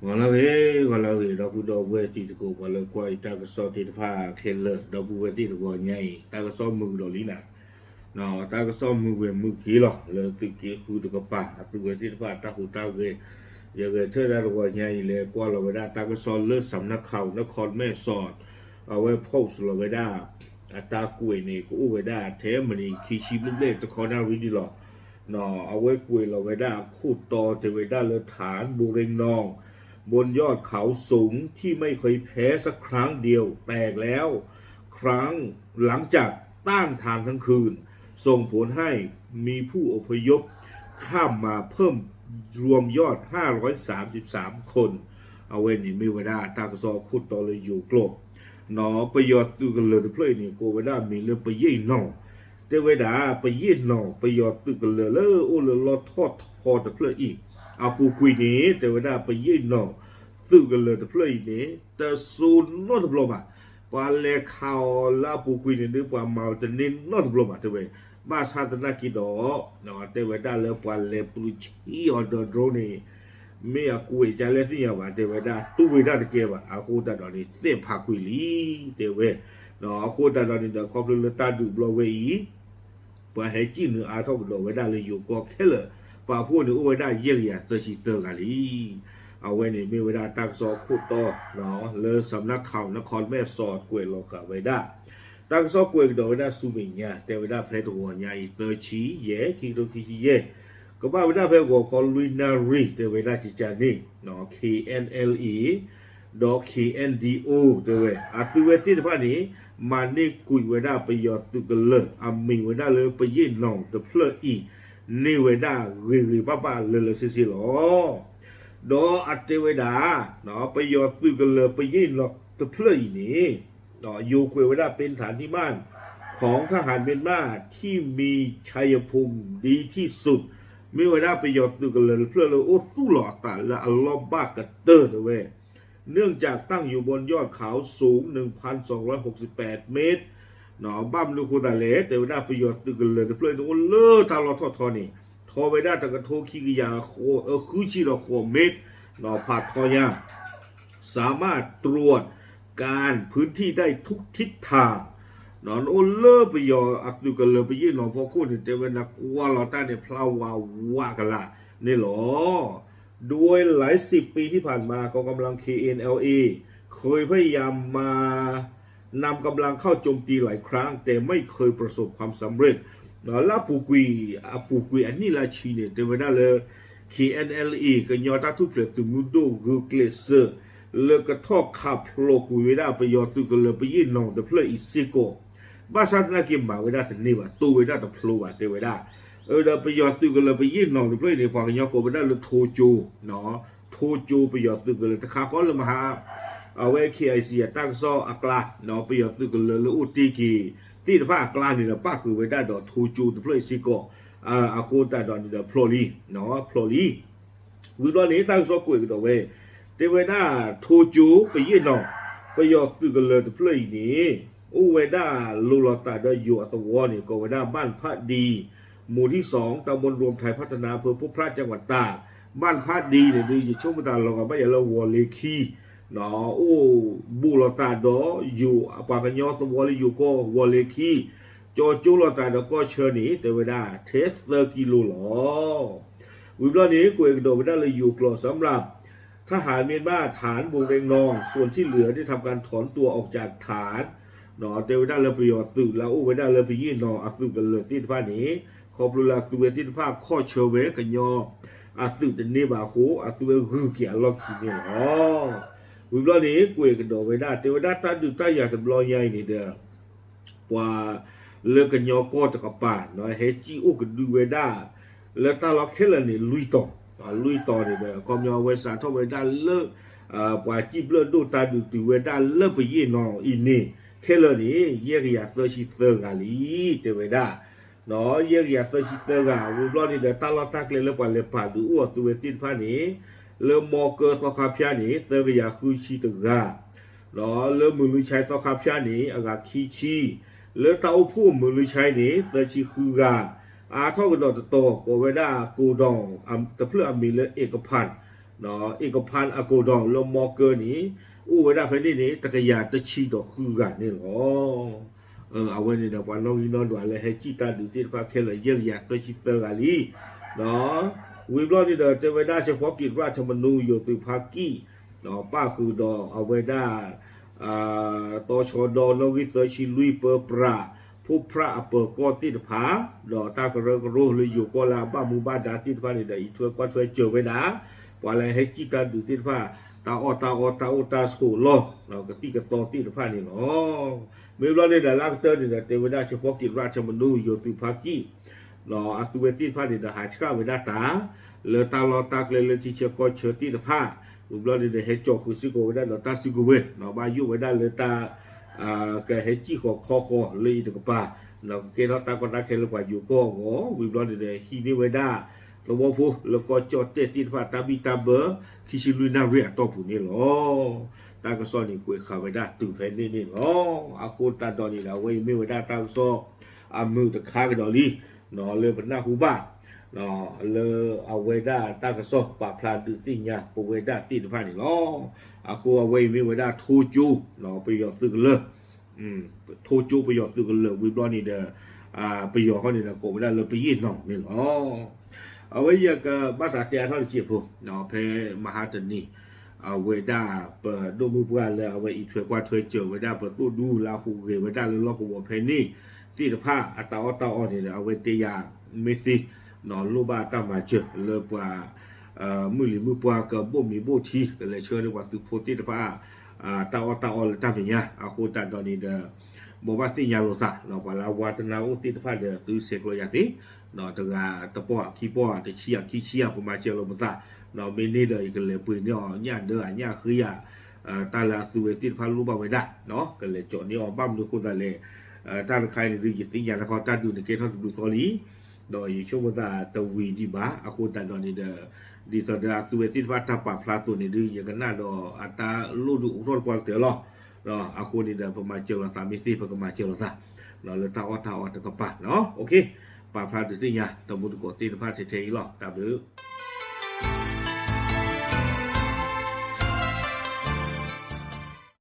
ဂီၤလၢအဂ့ၤ ဂီၤလၢအဂ့ၤ ဒီပုၢ်ဒီဝဲၢ်တံၤသကိး ပှၤလၢကွၢ်အံၤတၢ်ကစီၣ်သ့ၣ်တဖၣ်ခဲလၢာ် ဒီပုၢ်ဝဲၢ်သ့ၣ်တဂီၤညါအံၤ တၢ်ကစီၣ်မုာ်ကဒီးလံနၤ, တၢ်ကစီၣ်မုာ်ဂဲၤမုာ်က့ၤလီၤ လၢသုးက့ဃုတကပၤ အသုးဝဲသ့ၣ်တဖၣ်အတၢ်ဟူးတၢ်ဂဲၤ, ယဂဲၤထၢၣ်ဒၣ်တဂီၤညါအံၤ လဲၤကွၢ်လီၤဝဲဒၣ်တၢ်ကစီၣ်လၢ စးမနါခး နခီမဲၣ်စီး အဝဲ post လီၤဝဲဒၣ် အတၢ်ကွဲးန့ၣ် ကအိၣ်ဝဲဒၣ်ထဲမံးနံးခံဆံဘျဲၣ်ဘျဲၣ်တခီနၣ်ရံၣ်ဒံးလီၤ. အဝဲကွဲးလီၤဝဲဒၣ်အခိၣ်တီတဲဝဲဒၣ်လၢ ฐานบวงเร็งนองบนยอดเขาสูงที่ไม่เคยแพ้สักครั้งเดียวแตกแล้ว ครั้งหลังจากต้านทานทั้งคืน ส่งผลให้มีผู้อพยพข้ามมาเพิ่มรวมยอดห้าร้อยสามสิบสามคน အဝဲန့ၣ်မ့ၢ်ဝဲဒၣ်တၢ်ကစီၣ်အခိၣ်တီလၢယိၤကျိာ် ပယီၤသုးကလၢၤတဖျၢၣ်အံၤန့ၣ် ကိးဝဲဒၣ်မံၤလၢ ပယ့ၣ်နီၣ်, တဲဝဲဒၣ် ပယ့ၣ်နီၣ် ပယီၤသုးကလၢၤလၢအိၣ်လၢလီထီၣ်ထီတဖျၢၣ်အံၤ အပူၤကွံာ်န့ၣ် တဲဝဲဒၣ်ပယ့ၣ်နီၣ် သုးကလၢၤတဖျၢၣ်အံၤန့ၣ် တစိနီတဘျီဘၣ်, ပှၤလဲၤခးအီၤလၢအပူၤကွံာ်န့ၣ်ဒီး ပှၤမၤအီၤတန့ၢ်နီတဘျီဘၣ် တဲဝဲ, ဘၣ်ဆၣ်သနာ်က့ဒီး တဲဝဲဒၣ်လၢပှၤလဲၤပှ့ၤဆံးအီၤဒီး drone န့ၣ် မ့ၢ်အကွဲးကလဲၣ်သ့ၣ်ညါဘၣ် တဲဝဲဒၣ် တူၢ်ဝဲဒၣ်တကဲဘၣ် အဃိသတးဒီးန့ၣ် သဲးဖးကွံာ်လံ တဲဝဲ, အဃိသတးဒီးန့ၣ်ဒီး ခီဖျိလၢတၢ်ဒုးဘျီဝဲအံၤ ပှၤဟဲစံၣ်နုာ်အါထီၣ်ကဒီးဝဲဒၣ်လၢယိၤကီၢ်ခဲလၢာ်, ပာ်ဖှိၣ်န့ၣ်အိၣ်ဝဲဒၣ်ယဲၢ်ကယၤသၢဆံသၢဂၤလံ. အဝဲန့ၣ်မ့ၢ်ဝဲဒၣ်တၢ်ကစီၣ်အခိၣ်တီ လၢ စးမနါခး နခီမဲၣ်စီး ကွဲးလီၤဃာ်ဝဲဒၣ်, တၢ်ကစီၣ်ကွဲးကဒီးဝဲဒၣ်ဆူမဲာ်ညါ တဲဝဲဒၣ်ဖဲတဂီၤညါအံၤ သၢဆံယဲၢ် ခံကထိခံဆံယဲၢ် ကဘၣ်ဝဲဒၣ်ဖဲဂီၤခီလွံၢ်နၣ်ရံၣ် တဲဝဲဒၣ်ကကန့ၣ် KNLA ဒီး KNDO တဲဝဲ အသုးဝဲသ့ၣ်တဖၣ်န့ၣ် မၤန့ၢ်ကွံာ်ဝဲဒၣ်ပယီၤသုးကလၢၤ အမံၤဝဲဒၣ်လၢပယ့ၣ်နီၣ်တဖျၢၣ်အံၤ န့ၢ်ဝဲဒၣ်ဂ့ၤဂ့ၤဘၣ်ဘၣ်လၢလၢဆ့ဆ့လီၤ. ဒီးအတဲဝဲဒၣ် ပယီၤသုးကလၢၤပယ့ၣ်နီၣ်တဖျၢၣ်အံၤန့ၣ် ယိၤကွဲးဝဲဒၣ် เป็นฐานที่มั่นของทหารเมียนมาที่มีชัยภูมิดีที่สุด မ့ၢ်ဝဲဒၣ်ပယီၤသုးကလၢၤတဖျၢၣ်လၢအိၣ်သူၣ်လီၤအသးလၢအလီၢ်ဘၣ်ကတၢၢ်တဲဝဲ, เนื่องจากตั้งอยู่บนยอดเขาสูง หนึ่งพันสองร้อยหกสิบแปดเมตร ဘၣ်မနုၤအဃိသတးလဲၣ် တဲဝဲဒၣ်ပယီၤသုးကလၢၤတဖျၢၣ်န့ၣ်အိၣ်လၢတၢ်လီၢ်ထီၣ်ထီန့ၣ် ထီဝဲဒၣ်တကထိခံကယၤဃုဆံဒီးဃိးမ့ၣ် ဖးထီညါ สามารถตรวจการพื้นที่ได้ทุกทิศทาง နအိၣ်လၢပယီၤအသုးကလၢၤပယ့ၣ်နီၣ်ဖီခိၣ်န့ၣ် တဲဝဲနကွၢ်လီၤတၢ်န့ၣ် ဖျါဝးဝးကလာ်န့ၣ်လီၤ. โดยหลายสิบปีที่ผ่านมา กองกำลัง เคเอ็นแอลเอ เคยพยายามมานำกำลังเข้าโจมตีหลายครั้ง แต่ไม่เคยประสบความสำเร็จ လၢအပူၤကွံာ် အပူၤကွံာ်အနံၣ်လၢဆံန့ၣ် တဲဝဲဒၣ်လၢ KNLA ကညီတၢ်ထူၣ်ဖျဲးသုးမုၢ်ဒိၣ်ဂုာ်ကျဲးစၢး လၢကထီၣ်ခးဖျိးကွံာ်ဝဲဒၣ်ပယီၤသုးကလၢၤပယ့ၣ်နီၣ်တဖျၢၣ်အံၤစ့ၢ်ကီး ဘၣ်ဆၣ်သနာ်က့မၤဝဲဒၣ်တန့ၢ်ဘၣ် တိၢ်ဝဲဒၣ်တဖျိဘၣ် တဲဝဲဒၣ်, ဒီးပယီၤသုးကလၢၤပယ့ၣ်နီၣ်တဖျၢၣ်အံၤန့ၣ် ပှၤကညီကိးဝဲဒၣ်လၢထိကၠိ ထိကၠိပယီၤသုးကလၢၤတခါဃီလၢမဟါ အဝဲ KIC အတၢ်ကစီၣ်အကျါ ပယီၤသုးကလၢၤလၢအိၣ်တ့ၢ်က့ၤသ့ၣ်တဖၣ်အကျါန့ၣ်ဒီး ပၣ်ဃုာ်ဝဲဒၣ်ဒီးထိကၠိတဖျၢၣ်အံၤစ့ၢ်ကီး အဃိသတးဒီးန့ၣ်ဒီးဖျိးလံ ဖျိးလံ ဝံၤဘျီန့ၣ် တၢ်ကစီၣ်ကွဲးကဒီးဝဲ တဲဝဲဒၣ် ထိကၠိပယ့ၣ်နီၣ် ပယီၤသုးကလၢၤတဖျၢၣ်အံၤန့ၣ် အိၣ်ဝဲဒၣ်လိၤလိာ်သးဒီးယိၤအသဝီန့ၣ် ကိးဝဲဒၣ် บ้านพระดี หมู่ที่สอง ตำบลรวมไทยพัฒนา อำเภอพบพระ จังหวัดตาก บ้านพระดีန့ၣ်ဒီး ယဆိကမိၣ်တၢ်လီၤဂာ်ဘၣ်ယၤလၢဝီၤလ့ၤခံ အိၣ်ဘူးလိာ်သးဒီးယိၤ ပှၤကညီသဝီလၢယိၤကီၢ်ဝီၤလ့ၤခံ ကၠီကၠိလိာ်သးဒီးကီၢ်ဆၢန့ၣ် တဲဝဲဒၣ်ထဲသၢကံလိလီၤ. ဝံၤဘျီန့ၣ် ကွဲးကဒီးဝဲဒၣ်လၢယိၤကျိာ် สำหรับทหารเมียนมา ฐานบวงเร็งนอง ส่วนที่เหลือได้ทำการถอนตัวออกจากฐาน တဲဝဲဒၣ်လၢပယီၤသုးလၢအအိၣ်ဝဲဒၣ်လၢပယ့ၣ်နီၣ်အသုးကလၢၤသ့ၣ်တဖၣ်န့ၣ် ခီဖျိလၢအသုးဝဲသ့ၣ်တဖၣ်ခီၣ်ဆၢဝဲကညီအသုးတန့ၢ်ဘၣ်အဃိ အသုးဝဲဂုာ်က့ၤအလီၢ်ခံန့ၣ်လီၤ. ဝံၤဘျီန့ၣ် ကွဲးကဒီးဝဲဒၣ် တဲဝဲဒၣ်တၢ်ဒုးတၢ်ယၤတဘျီညါအံၤန့ၣ်ဒီး ပှၤလၢကညီကီၢ်တကပၤ ဟဲစံၣ်အိၣ်ကဒုဝဲဒၣ် လၢတၢ်လီၢ်ခဲလၢာ်န့ၣ် လွံၢ်တီၤ, လွံၢ်တီၤန့ၣ်ဒီး အခီပညီအဝဲစးထီၣ်ဝဲဒၣ်လၢ ပှၤစံၣ်ဘျၢၣ်ဒိၣ်တၢ်ဒုးတုၤဝဲဒၣ်လၢပယ့ၣ်နီၣ်အံၤန့ၣ် ခဲလၢာ်န့ၣ် ယဲၢ်ကယၤသၢဆံသၢဂၤလံ တဲဝဲဒၣ် ယဲၢ်ကယၤသၢဆံသၢဂၤ ဝံၤဘျီန့ၣ်ဒီး တၢ်လီၢ်တၢ်ကျဲလၢပှၤလဲၤပာ်ဒုးအိၣ်အသုးဝဲသ့ၣ်တဖၣ်န့ၣ် လၢမီကၢသီခါဖၠါန့ၣ် သၢကယၤဃုဆံတဂၤ လၢမုၢ်လွံၢ်ဆဲသီခါဖၠါန့ၣ် အဂၤခံဆံ, လၢတၢ်အိၣ်ဖှိၣ်မုၢ်လွံၢ်ဆဲန့ၣ် သၢဆံဃုဂၤ, အါထီၣ်ကဒီးတတီၤ ကိးဝဲဒၣ် โกดัง တဖျၢၣ်အမံၤလၢ เอกพันธ์ အ့ၣ်ကဖၣ်အကိၣ်ဒီးလၢမီကၢန့ၣ် အိၣ်ဝဲဒၣ်ဖဲန့ၣ်န့ၣ် တကယၤတဆံဒီးဃုဂၤန့ၣ်လီၤ. အဝဲန့ၣ်ဒီး ပှၤနီၣ်ဂံၢ်နီၣ်ဒွးလၢဟဲစံၣ်တၢ်ဒုးသ့ၣ်တဖၣ်ခဲလၢာ် ယဲၢ်ကယၤသၢဆံသၢဂၤလံ. ဝံၤဘျီန့ၣ်ဒီး တဲဝဲဒၣ် ဆၢဖီကံၣ်ရၣ်ထမနူယိၤသုးဖါကံၣ် ပၣ်ဃုာ်ဒီးအဝဲဒၣ် တီဆှီဒီနီၣ်ဂံၢ်သၢဆံလွံၢ်ပၢပြး ဖိဖြၣ်အပၢၤကီၢ်သ့ၣ်တဖၣ် ဒီးတၢ်ကရၢကရိလၢယိၤကီၢ်လၢအဘၣ်မူဘၣ်ဒါသ့ၣ်တဖၣ်န့ၣ်ဒီး အံးထွဲကွၢ်ထွဲစၢၤဝဲဒၣ် ပှၤလၢဟဲစံၣ်တၢ်ဒုးသ့ၣ်တဖၣ် တၢ်အီၣ်တၢ်အီတၢ်အိၣ်တၢ်ဆိးလီၢ် ကသံၣ်ကသီသ့ၣ်တဖၣ်န့ၣ်လီၤ. မ့ၢ်ဘျီန့ၣ်ဒီး လၢကတၢၢ်န့ၣ်ဒီး တဲဝဲဒၣ် ဆၢဖီကံၣ်ရၣ်ထမနူယိၤသုးဖါကံၣ် အသုဝဲသ့ၣ်တဖၣ်န့ၣ်ဒီး ဟးဆှၣ်ဝဲဒၣ်တၢ် လၢတၢ်လီၢ်တၢ်ကျဲလၢထံဆၢကီၢ်ဆၢသ့ၣ်တဖၣ် ဝံၤဘျီန့ၣ်ဒီး ဟဲကၠီဃုာ်စ့ၢ်ကီးဝဲဒၣ်ဒီးတၢ်စုကဝဲၤ ဘၣ်ယိၣ်ဝဲဒၣ်လၢတၢ် ကဟဲစံၣ်ဃီၤခီဃီၤလၢအံၤတကပၤ ကကဲထီၣ်တၢ်ကီတၢ်ခဲလၢပှၤယိၤကီၢ်အဂီၢ် ဝံၤဘျီန့ၣ်ဒီး ဟံးန့ၢ်ဝဲဒၣ် သဝီဖိလၢကီၢ်ကၠီၣ်တဲၣ်သ့ၣ်တဖၣ် တၢ်ဘံၣ်တၢ်ဘၢ ခံဆံလွံၢ်နၣ်ရံၣ်အတီၢ်ပူၤန့ၣ်လီၤ. တၢ်ကစီၣ်န့ၣ် ကွဲးဃာ်ဝဲဒၣ်တုၤဖဲန့ၣ်န့ၣ်လီၤ. အဃိသတးဒီးန့ၣ်ဒီး အဝဲအံၤမ့ၢ်ဝဲဒၣ်တၢ်ကစီၣ် အမုာ်တခါကဒီးလံ လၢပနၢ်ဟူဘၣ် လၢအဝဲဒၣ်တၢ်ကစီၣ်ပာ်ဖျါဒုးသ့ၣ်ညါပဝဲဒၣ်သ့ၣ်တဖၣ်န့ၣ်လီၤ. အဃိအဝဲအံၤမ့ၢ်ဝဲဒၣ်ထိကၠိ ပယီၤသုးကလၢာ် ထိကၠိပယီၤသုးကလၢာ်ဝံၤဘျီန့ၣ်ဒီး ပယီၤဃီန့ၣ်ဒီး ကိးဝဲဒၣ်လၢပယီၤနီၢ်န့ၣ်လီၤ. အဝဲယကဘၣ်သးတဲအါထီၣ်တစဲးဖိ ဖဲမဟါတနံၤ အဝဲဒၣ်ပဒိၣ်မုၢ်ပှၢ်လၢအဝဲအံးထွဲကွၢ်ထွဲစၢၤဝဲဒၣ်ပသိၣ်ဒူလၢအဟူးဂဲၤဝဲဒၣ်လၢလီၢ်ကဝီၤဖဲန့ၣ်သ့ၣ်တဖၣ် အတၢ်အီၣ်တၢ်အီန့ၣ်ဒီး အဝဲတဲယၤမ့ၢ်သ့ လိၣ်ဘၣ်တၢ်မၤစၢၤလၢပှၤ မုၢ်လံၤမုၢ်ပှၢ်ကဘိၣ်မံၤဘိၣ်ထံ ကလဲၤဆှၢန့ၢ်ပှၤသုးဖိသ့ၣ်တဖၣ် တၢ်အီၣ်တၢ်အီလၢတၢ်မဲာ်ညါ အဃိသတးဒီးန့ၣ်ဒီး မ်ဘၣ်သ့ၣ်ညါလိာ်သး ပှၤလၢအဝါတနါအိၣ်သ့ၣ်တဖၣ်ဒီး သုဆဲးကျိးယၤသ့ တဂၤတပီၢ်ခံပီၢ် တဆံခံဆံ ပမၤစၢၤလိာ်ပသး မ့ၢ်န့ၢ်ဒီးယကလဲၤပှ့ၤန့ၢ်အီၤ ညၣ်ဒၢအညၣ်ဃ့ယၤ တၢ်လၢအသုဝဲသ့ၣ်တဖၣ်လိၣ်ဘၣ်ဝဲဒၣ် ကလဲၤကၠီၤန့ၢ်အီၤ ဘၣ်မနုၤအဃိသတးလဲၣ် တၢ်တခါအံၤန့ၣ်ဒုး ယသ့ၣ်ညါတခီ တၢ်ဒုးန့ၣ်ကဲထီၣ်တဘျုးသီလံ ဒီးယဆိကမိၣ်သးတဝံၤဒံးဘၣ် အဃိသတးဒီးန့ၣ်ဒီး ဒ်သိးဒီးအသုဝဲသ့ၣ်တဖၣ်တၢ်ပာ်ဖျါအသိးန့ၣ်ဒုး ယကနၣ်ဒီးအတၢ်လိၣ်ဒုးအိၣ်ထီၣ်တပှၢ်ကတၢၢ်လီၤ. အဃိန့ၣ်ဒီး ပမၤစၢၤလိာ်သးမ့ၢ်သ့ ပကမၤစၢၤလိာ်သး လၢတၢ်အီၣ်တၢ်အီတကပၤ ပာ်ဖျါဒုးသ့ၣ်ညါ တမူတကိးသ့ၣ်တဖၣ်ထဲထဲအံၤလီၤ. တၢ်ဘျုး